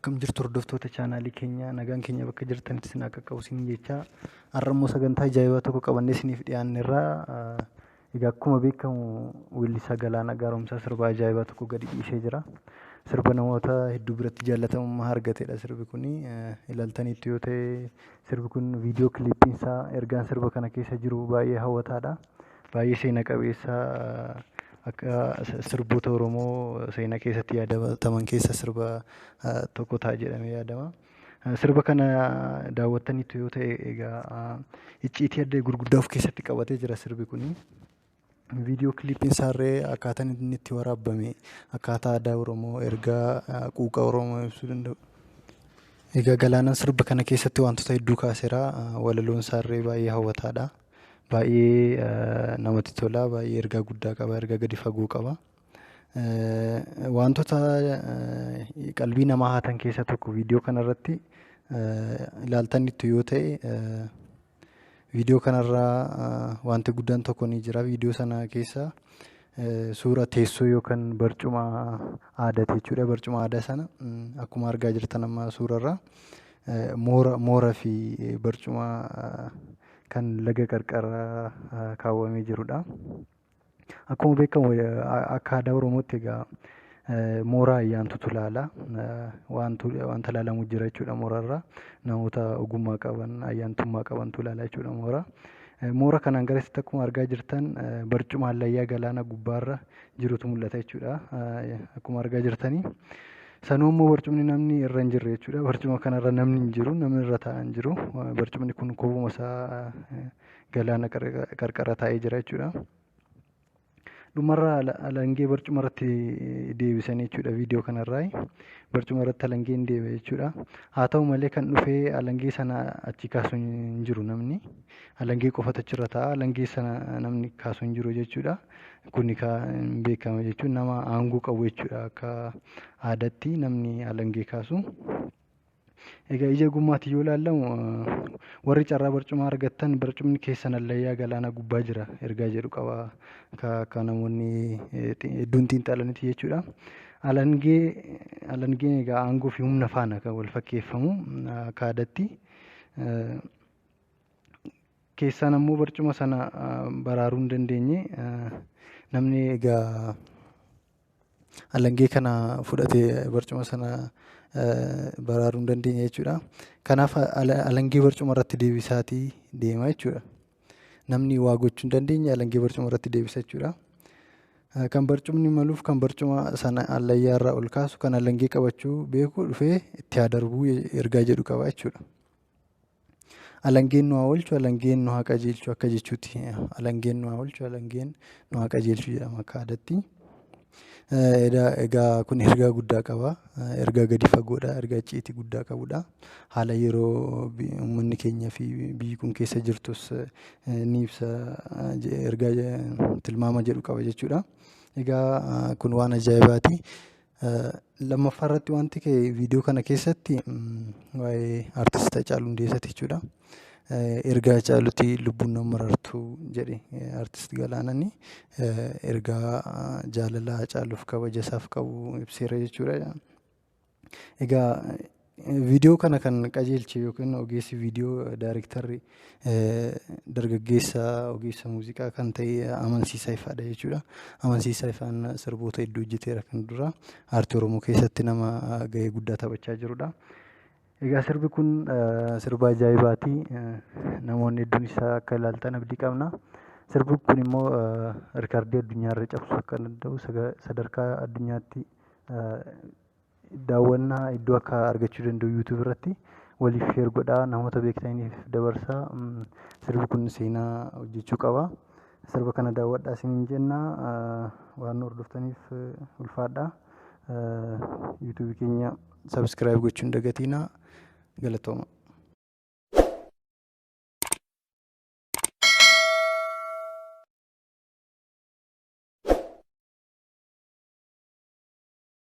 Akkam jirtu hordoftoota chaanaalii keenyaa, nagaan keenya bakka jirtanitti isin akka qabu isin jecha. Har'a immoo sagantaa ajaa'ibaa tokko qabannee isiniif dhiyaanneerra. Egaa akkuma beekamu weellisaa Galaanaa Gaaromsaa sirba ajaa'ibaa tokko gadi dhiisee jira. Sirba namoota hedduu biratti jaallatamummaa argatedha sirbi kuni. Ilaaltaniittu yoo ta'e, sirbi kun viidiyoo kiliippiin isaa, ergaan sirba kana keessa jiru baay'ee hawwataadha. Baay'ee seena qabeessa, akka sirboota Oromoo seenaa keessatti yaadataman keessa sirba tokko ta'a jedhamee yaadama. Sirba kana daawwattaniittu yoo ta'e, egaa icciitii adda gurguddaa of keessatti qabatee jira sirbi kuni. Viidiyoo kiliippiin isaarree akkaataan inni itti waraabame akkaataa aadaa Oromoo, ergaa quuqa Oromoo ibsuu danda'u. Egaa Galaanaan sirba kana keessatti wantoota hedduu kaaseera. Walaloon isaarree baay'ee hawwataadha. Baay'ee namatti tola. Baay'ee ergaa guddaa qaba. Ergaa gadi fagoo qaba. Wantoota qalbii namaa hatan keessaa tokko, viidiyoo kanarratti ilaaltaniittu yoo ta'e, viidiyoo kanarraa wanti guddaan tokko ni jira. Viidiyoo sana keessa suura teessoo yookaan barcuma aadaati jechuudha. Barcuma aadaa sana akkuma argaa jirtan amma suurarraa moora fi barcuma kan laga qarqara kaawwamee jirudha. Akkuma beekamu, akka aadaa Oromootti egaa mooraa ayyaantutu ilaala. Wanta ilaalamu jira jechuudha mooraarra. Namoota ogummaa qaban, ayyaantummaa qabantu ilaala jechuudha mooraa. Moora kanaan garasitti akkuma argaa jirtan barcuma hallayyaa galaana gubbaarra jirutu mul'ata jechuudha. Akkuma argaa jirtanii. Sanuu immoo barcumni namni irra hin jirre jechuudha. Barcuma kanarra namni hin jiru, namni irra taa'aa hin jiru. Barcumni kun kobuma isaa galaana qarqara taa'ee jira jechuudha. Dhumarra alangee barcuma irratti deebisanii jechuudha viidiyoo kanarraa. Barcuma irratti alangeen deebi'e jechuudha. Haa ta'u malee, kan dhufee alangee sana achi kaasu hin jiru namni. Alangee qofatu achirra taa'a. Alangee sana namni kaasu hin jiru jechuudha. Kuni kan beekama jechuun nama aangoo qabu jechuudha, akka aadaatti namni alangee kaasu. Egaa ija ogummaatti yoo ilaallamu, warri carraa barcumaa argattan, barcumni keessan hallayyaa galaana gubbaa jira ergaa jedhu qaba, akka namoonni hedduun xiinxalanitti jechuudha. Alangeen egaa aangoo fi humna faana kan wal fakkeeffamu akka aadaatti. Keessaan ammoo barcuma sana baraaruu hin dandeenye. Namni egaa alangee kana fudhatee barcuma sana baraaruu hin dandeenye jechuudha. Kanaaf alangee barcuma irratti deebisaatii deema jechuudha. Namni waa gochuu hin dandeenye alangee barcuma irratti deebisa jechuudha. Kan barcumni maluuf, kan barcuma sana hallayyaa irraa ol kaasu, kan alangee qabachuu beeku dhufee itti haa darbuu ergaa jedhu qaba jechuudha. Alangeen nu haa oolchu, alangeen nu haa qajeelchu akka jechuuti. Alangeen nu haa oolchu, alangeen nu haa qajeelchu jedhama akka aadaatti. Egaa kun ergaa guddaa qaba. Ergaa gadi fagoodha. Ergaa icciitii guddaa qabudha. Haala yeroo uummanni keenya fi biyyi kun keessa jirtus ni ibsa ergaa tilmaama jedhu qaba jechuudha. Egaa kun waan ajaa'ibaati. Lammaffaa irratti wanti ka'e viidiyoo kana keessatti waa'ee artist Haacaaluu Hundeessaati jechuudha. Ergaa Haacaaluuti lubbuun nama marartu jedhe artist Galaanaan, ergaa jaalala Haacaaluuf kabaja isaaf qabu ibseera jechuudha. Egaa viidiyoo kana kan qajeelche yookiin ogeessi viidiyoo, daayirektarri, dargaggeessa ogeessa muuziqaa kan ta'e Amansiisaa Ifaadha jechuudha. Amansiisaa Ifaan sirboota hedduu hojjeteera kan dura, aartii Oromoo keessatti nama gahee guddaa taphachaa jirudha. Egaa sirbi kun sirba ajaa'ibaati. Namoonni hedduun isaa akka ilaaltan abdii qabna. Sirbi kun immoo riikardii addunyaarra cabsuu akka danda'u, sadarkaa addunyaatti daawwannaa iddoo akka argachuu danda'u YouTube irratti waliif share godhaa, namoota beektaniif dabarsaa. Sirbi kun seenaa hojjechuu qaba. Sirba kana daawwadhaa isiniin jenna. Waan nu hordoftaniif ulfaadhaa. YouTube keenya subscribe gochuu hin dagatinaa. Galatooma.